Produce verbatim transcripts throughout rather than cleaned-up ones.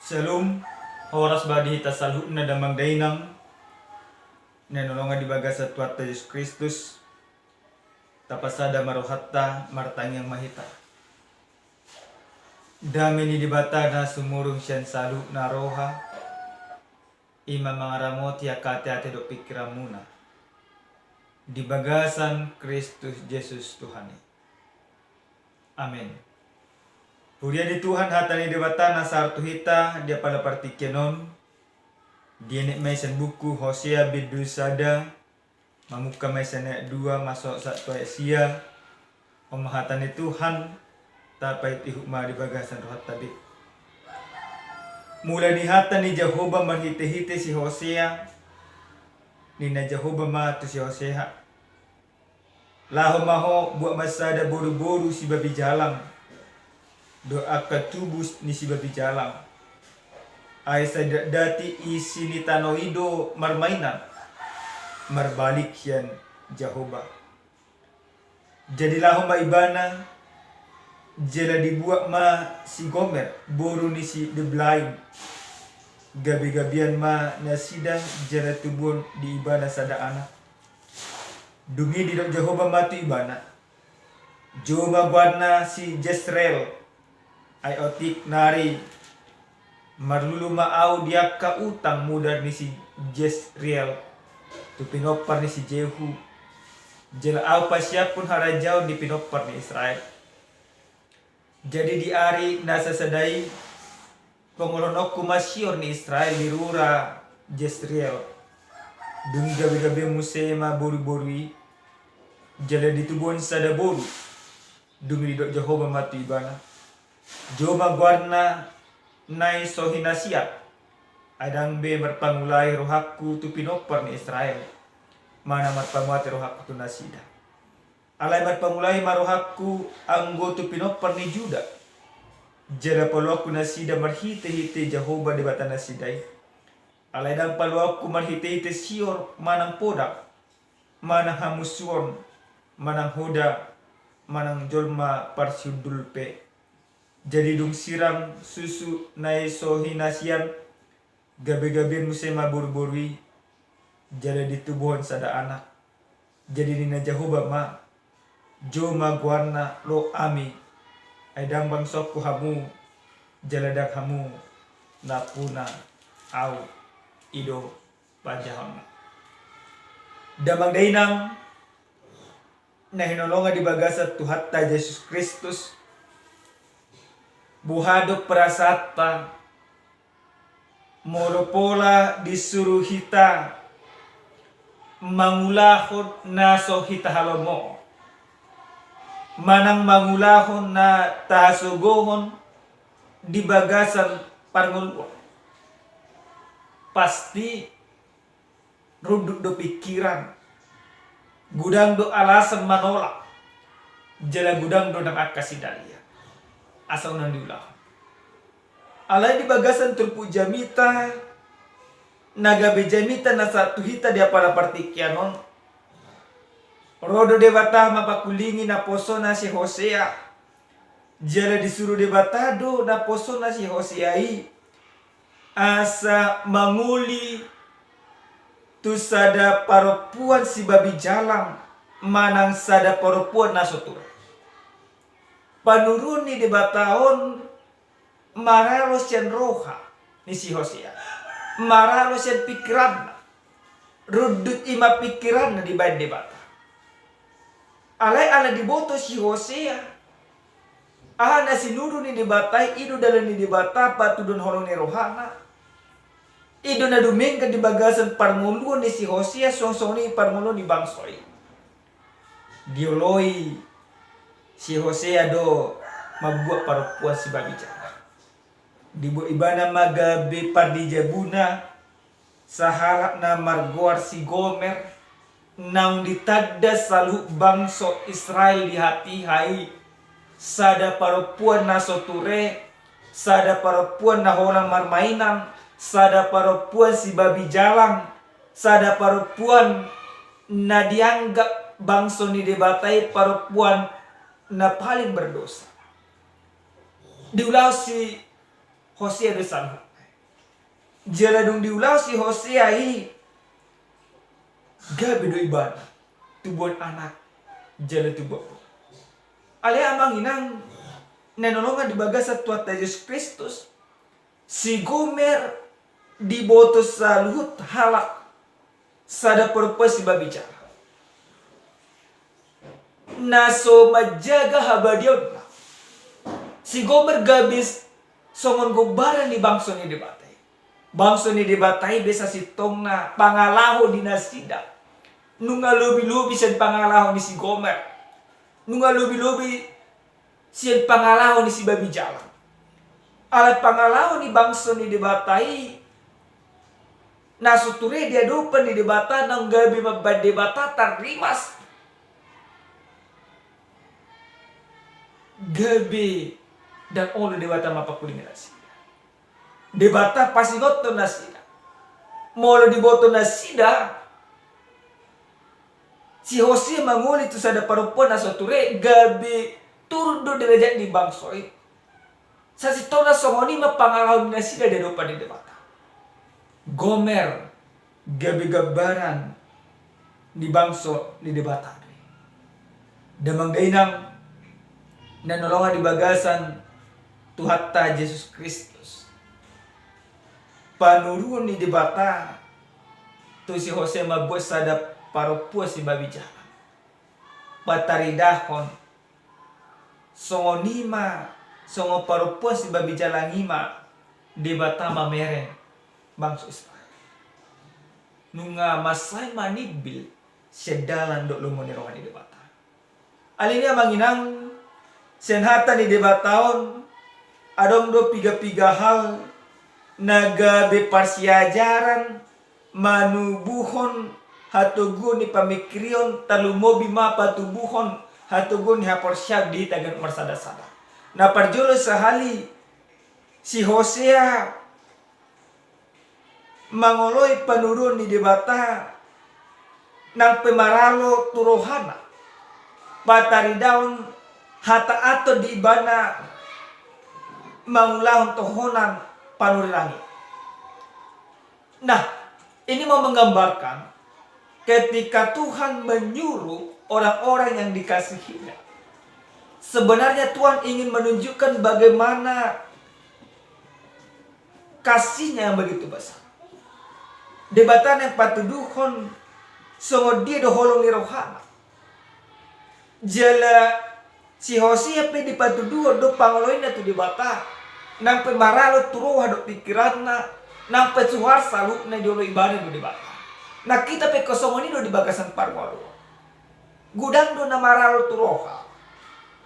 Syalom. Horas ma di hita saluhutna damang dainang na hinaholongan di bagasan Tuhanta Jesus Kristus. Tapasada ma rohanta, martangiang ma hita. Dame ni Debata na sumurung sian saluhutna roha, i ma mangaramoti angka ateate dohot pingkiranmuna di bagasan Kristus Jesus Tuhan i. Amen. Huria ni Tuhan, hata ni Debata na saor tu hita di apala partingkian on, dienet ma i sian buku Hosea bindu sada, mamungka ma i sian ayat dua, masuk sahat tu ayat sia. On ma hata ni Tuhan, tapaihutihut ma di bagasan rohanta be. Mula ni hata ni Jahowa marhitehite si Hosea, ninna Jahowa ma tu si Hosea: Laho ma ho, buat ma sada boruboru sibabi jalang, dohot angka tubu ni sibabi jalang. Ai sai datdati isi ni tano i do marmainan, marbalik sian Jahowa. Jadi laho ma ibana, jala dibuat ma si Gomer, boru ni si Diblaim. Gabegabean ma nasida, jala tubuhon di ibana sada anak. Dung i didok Jahowa ma tu ibana: Jou ma goarna si Jesreel. Ai otik nari marlulu ma ahu di angka utang mudar ni si Jesreel tu pinompar ni si Jehu, jala ahu pasiaphon harajaon di pinompar ni Israel. Jadi di ari na sasada i, pangolononku ma sior ni Israel di rura Jesreel. Dung i gabegabean muse ma boruboru i, jala ditubuhon sada boru. Dung i didok Jahowa ma tu ibana: Jou ma goarna Naisohinasian. Ai ndang be marpangulahi rohangku tu pinompar ni Israel, manang marpamuati rohangku tu nasida. Alai marpangulahi ma rohangku anggo tu pinompar ni Juda, jala paluahonku nasida marhitehite Jahowa Debata nasida i. Alai ndang paluahonku marhitehite sior manang podang, manang hamusuon, manang hoda, manang jolma parsihundul pe. Jadi dung sirang susu Naisohinasian, gabegabean muse ma boruboru i, jala ditubuhon sada anak. Jadi ninna Jahowa ma: Jou ma goarna Lo-ami. Ai ndang bangsongku hamu, jala ndang hamu nampuna ahu. I do panjahonna. Damang dainang na hinaholongan di bagasan Tuhanta Jesus Kristus, boha do perasaanta molo pola disuru hita mangulahon na so hita halomohon, manang mangulahon na tahasogohon di bagasan parngoluon? Pasti rundut do pingkiran, godang do alasan manolak, jala godang do nang angka sidalian asa unang diulahon. Alai di bagasan turpuk jamita na gabe jamita na sahat tu hita di apala partingkian on, ro do Debata mangkulingi naposona si Hosea. Jala disuru Debata do naposona si Hosea i asa mangoli tu sada parompuan sibabi jalang manang sada parompuan na so ture. Panuruon ni Debata on maralo sian roha ni si Hosea, maralo sian pingkiranna. Rundut i ma pingkiranna dibaen Debata. Alai ala diboto si Hosea, aha na sinuru ni Debata i, i do dalan ni Debata patuduhon holong ni rohana. I do na dumenggan di bagasan parngoluon ni si Hosea, songon songon i parngoluon ni bangso i. Dioloi si Hosea do mambuat parompuan sibabi jalang. Dibuat ibana ma gabe parrijabuna sahalak na margoar si Gomer, naung ditanda saluhut bangso Israel di hatiha i, sada parompuan na so ture, sada parompuan na holan marmainan, sada parompuan sibabi jalang, sada parompuan na dianggap bangso ni Debata i parompuan na paling berdosa. Diulahon si Hosea do saluhutna. Jala dung diulahon si Hosea i, gabe do ibana tubuan anak jala tubuan boru. Alai amang inang na hinaholongan di bagasan Tuhanta Jesus Kristus, si Gomer diboto saluhut halak sada parompuan sibabi jala na so manjaga habadiaonna. Si Gomer gabe songon gombaran ni bangso ni Debata i. Bangso ni Debata i be sasintongna pangalaho ni nasida. Nunga lobi-lobi sian pangalaho ni si Gomer. Nunga lobi-lobi sian pangalaho ni sibabi jala. Alai pangalaho ni bangso ni Debata i na so ture diadopan ni Debata, naung gabe mambahen Debata tarrimas. Gabe ndang olo Debata mampangkulingi nasida. Debata pasingothon nasida. Molo diboto nasida si Hosea mangoli tu sada parompuan na so ture, gabe turun do derajat ni bangso i. Sasintongna songon i ma pangalaho ni nasida di adopan ni Debata. Gomer gabe gambaran ni bangso ni Debata do i. Damang dainang na hinaholongan di bagasan Tuhanta Jesus Kristus, panuruon ni Debata tu si Hosea mambuat sada parompuan sibabi jala, pataridahon songon i ma, songon parompuan sibabi jala i ma Debata mamereng bangso Israel. Nunga mansai manimbil sian dalan dohot lomo ni roha ni Debata. Alani i amang inang, sian hata ni Debata on adong do piga-piga hal na gabe parsiajaran manubuhon hatoguon ni pamingkirion, tarlumobi ma patubuhon hatoguon ni haporseaon di hita ganup marsada-sada. Na parjolo sahali, si Hosea mangoloi panuruon ni Debata nang pe maralo tu rohana, pataridahon hata Anton di ibana mangulahon tohonan panurirang i. Nah, ini mau menggambarkan ketika Tuhan menyuruh orang-orang yang dikasihinya. Sebenarnya Tuhan ingin menunjukkan bagaimana kasihnya yang begitu besar. Debata naeng patuduhon songon dia do holong ni rohana. Jala si Hosea pe dipatuduhon do pangoloina tu Debata, nang pe maralo tu roha dohot pingkiranna, nang pe suhar saluhutna dioloi ibana do Debata. Nah, hita pe ingkon songon i do di bagasan parngoluon. Godang do na maralo tu roha,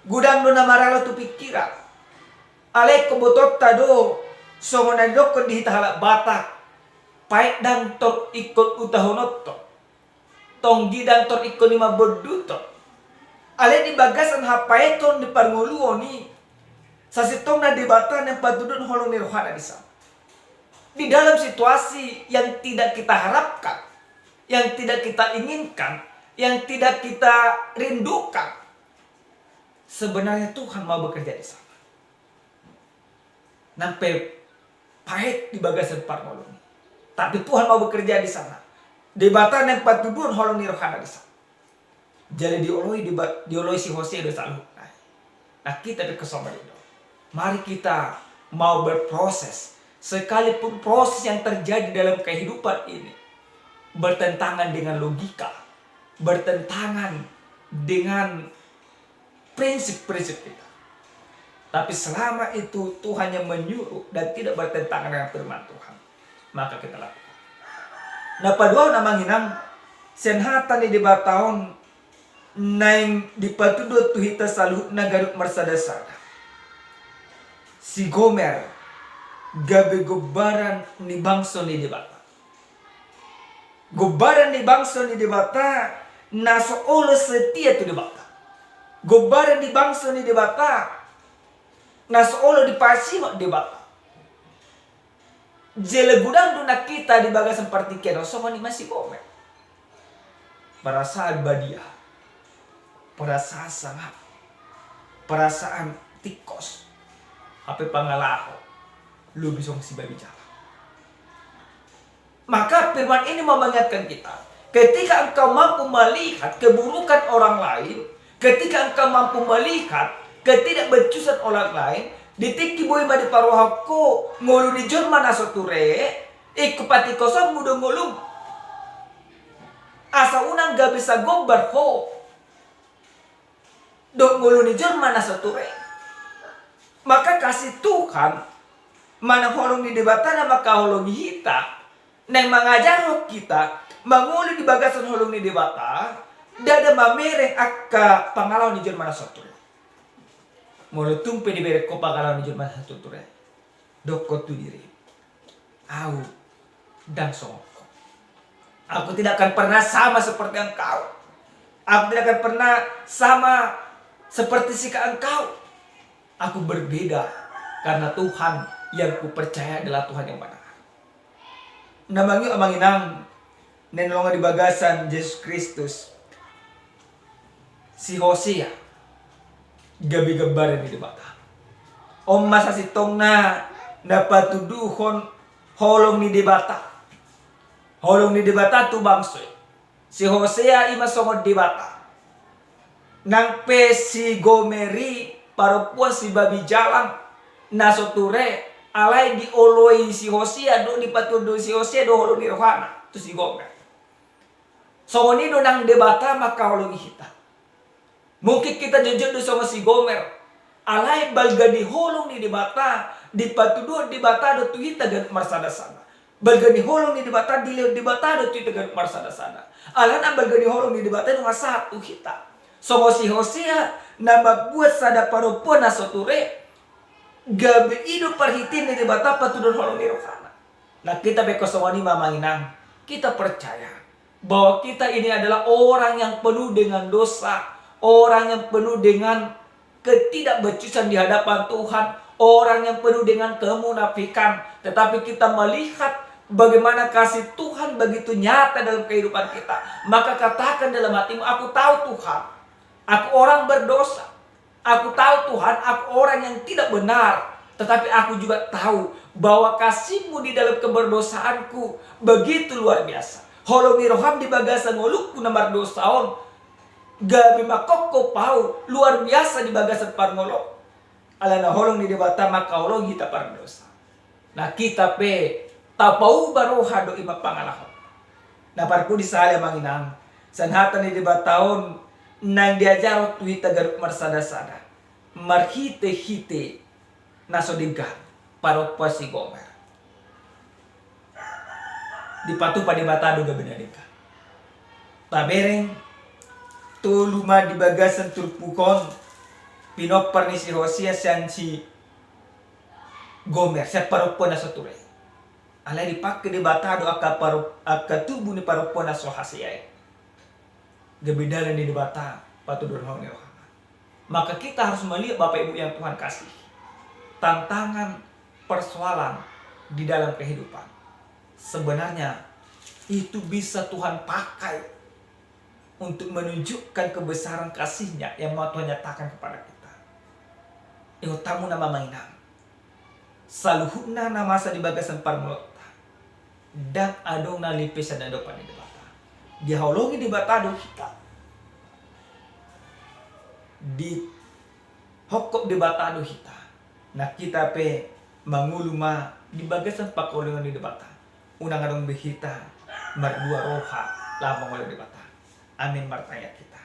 godang do na maralo tu pingkiran. Alai ingkon botoonta do songon na nidokkon di hita halak Batak, paet ndang tor ingkon utahononton, tonggi ndang tor ingkon i mamboanduthon. Alai di bagasan hapaeton ni parngoluon i, sasintongna Debata naeng patuduhon holong ni rohana di sana. Di dalam situasi yang tidak kita harapkan, yang tidak kita inginkan, yang tidak kita rindukan, sebenarnya Tuhan mau bekerja di sana. Nang pe paet di bagasan parngoluon i, tapi Tuhan mau bekerja di sana. Debata naeng patuduhon holong ni rohana di sana. Jadi dioloi, diba-, dioloi si Hosea do saluhutna. Nah, hita pe ingkon songon i do. Mari kita mau berproses, sekalipun proses yang terjadi dalam kehidupan ini bertentangan dengan logika, bertentangan dengan prinsip-prinsip kita. Tapi selama itu Tuhan yang menyuruh dan tidak bertentangan dengan firman Tuhan, maka kita lakukan. Na paduahon, amang inang, sian hata ni Debata on naeng dipatuduhon tu hita saluhutna ganup marsada-sada. Si Gomer gabe gombaran ni bangso ni Debata. Gombaran ni bangso ni Debata na so olo setia tu Debata. Gombaran ni bangso ni Debata na so olo dipasingot Debata. Jala godang do nang hita di bagasan partingkian on songon i ma si Gomer. Perasaan badia, perasaan sangap, perasaan tingkos, hape pangalaho, lobi songon sibabi jala. Maka firman ini mau mengingatkan kita, ketika engkau mampu melihat keburukan orang lain, ketika engkau mampu melihat ketidakbecusan orang lain, di tingki boi ma diparohahon ho ngolu ni jolma na so ture, ingkon patingkosonmu do ngolum. Asa unang gabe sagombar ho dohot ngolu ni jolma na so ture. Maka kasih Tuhan, manang holong ni Debata na mangkaholongi hita, naeng mangajarhon hita mangolu di bagasan holong ni Debata, ndada mamereng angka pangalaho ni jolma na so ture. Molo tung pe dibereng ho pangalaho ni jolma na so ture, dokkon tu dirim, au ndang songon ho. Aku tidak akan pernah sama seperti engkau. Aku tidak akan pernah sama seperti sikap engkau. Aku berbeda karena Tuhan yang kupercaya adalah Tuhan yang benar. Na mangihut, amang inang, na hinaholongan di bagasan Jesus Kristus, si Hosea gabe gambaran ni Debata. On ma sasintongna na patuduhon holong ni Debata. Holong ni Debata tu bangso i. Si Hosea i ma songon Debata. Nang pe si Gomer i parompuan sibabi jalang na so ture, alai dioloi si Hosea do, dipatuduhon si Hosea do holong ni rohana tu si Gomer. Songon i do nang Debata mangkaholongi hita. Mungkin hita jotjot do songon si Gomer, alai balga ni holong ni Debata dipatuduhon Debata do tu hita ganup marsadasada. Balga ni holong ni Debata dilehon Debata do tu hita ganup marsadasada. Alana balga ni holong ni Debata i nunga sahat tu hita. Songon si Hosea na mambuat sada parompuan na so ture, gabe i do parhitean ni Debata patuduhon holong ni rohana. Nah, hita pe ingkon songon i ma, amang inang. Hita percaya bahwa kita ini adalah orang yang penuh dengan dosa, orang yang penuh dengan ketidakbecusan di hadapan Tuhan, orang yang penuh dengan kemunafikan. Tetapi kita melihat bagaimana kasih Tuhan begitu nyata dalam kehidupan kita. Maka katakan dalam hatimu, "Aku tahu, Tuhan, aku orang berdosa. Aku tahu, Tuhan, aku orang yang tidak benar, tetapi aku juga tahu bahwa kasih-Mu di dalam keberdosaanku begitu luar biasa. Holong ni roham di bagasan ngolungku na mardosa on, gabe mangkophop au luar biasa di bagasan parngolom." Alana holong ni Debata mangkaholongi hita pardosa. Nah, hita pe tapauba roha do, i ma pangalaho. Na parpudi sahali, amang inang, sian hata ni Debata on naeng diajarhon tu hita ganup marsadasada marhitehite na so denggan parompuan si Gomer. Dipatupa Debata do gabe na denggan. Tabereng, tolu ma di bagasan turpuk on pinompar ni si Hosea sian si Gomer, sian parompuan na so ture. Alai dipangke Debata do angka paro-, angka tubu ni parompuan na so hasea i gabe dalan ni Debata patuduhon holong ni rohana. Maka kita harus melihat, Bapak Ibu yang Tuhan kasih, tantangan, persoalan di dalam kehidupan, sebenarnya itu bisa Tuhan pakai untuk menunjukkan kebesaran kasih-Nya yang mau Tuhan nyatakan kepada kita. Ingot hamu ma, amang inang, saluhutna na masa di bagasan parngoluonta, ndang adong na lipis sian adopan ni Debata. Dihaholongi Debata do hita. Dihophop Debata do hita. Nah, hita pe mangolu ma di bagasan pangkaholongan ni Debata. Unang adong be hita mardua roha laho mangolu Debata. Amin. Martangiang hita.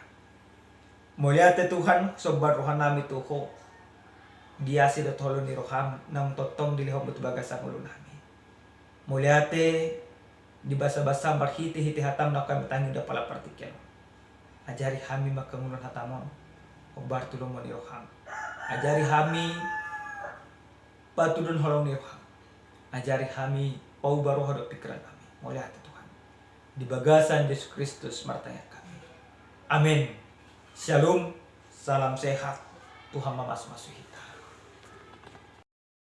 Mauliate Tuhan, somba rohanami tu Ho di asi dohot holong ni roham naung tongtong dilehonmu tu bagasan ngolunami. Mauliate di basabasa marhitehite hatam na hami tangi di apala partingkian on. Ajari hami mangkangoluhon hatam on hombar tu lomo ni roham. Ajari hami patuduhon holong ni roham. Ajari hami pauba roha dohot pingkirannami. Mauliate Tuhan. Di bagasan Jesus Kristus martangiang hami. Amin. Shalom. Salam sehat. Tuhan mamasumasu hita.